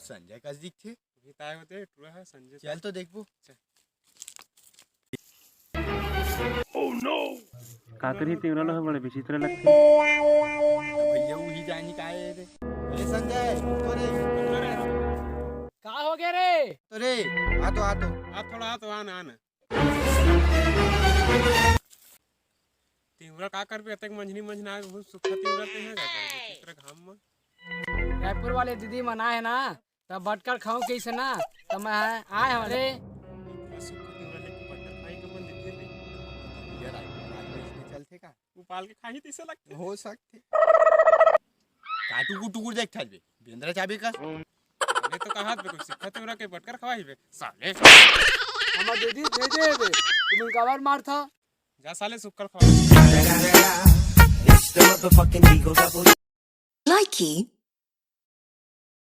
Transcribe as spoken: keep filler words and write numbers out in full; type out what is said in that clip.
संजय कस दिखथे। भी ताय होते टुरा है संजय। चल तो देखबो। का करी, तेवरा लो बड़े विचित्र लगथे। भैया उही जानी का है रे। अरे संजय, तो रे। का हो गया रे? तो रे, आ तो, आ तो। आ थोड़ा आ तो आना आना। तिवरा का करबे, अतेक मंझनी मंझना आए, बहुत सुखा तिवरा ते है का करबे, चित्र घाम में। रायपुर वाले दीदी मन आए ना, तब बटकर खाऊं कैसे ना, तो मैं आए हूं रे। बस सुखा तिवरा लेके बटकर खाई के मन देते रे। यार, आज इसमें चलथे का? उपाल के खाही तैसे लगते। हो सकथे। का टुकुर टुकुर देख ठालबे, बेंदरा चाबे का। मैं तो कहा बे, कोई सुखा तिवरा के बटकर खवाही बे साले। हमर दीदी भेजे हे बे, तुम काबर मारथा? जा साले सुक्कर खवा। It's the motherfucking Eagle Double. Likey,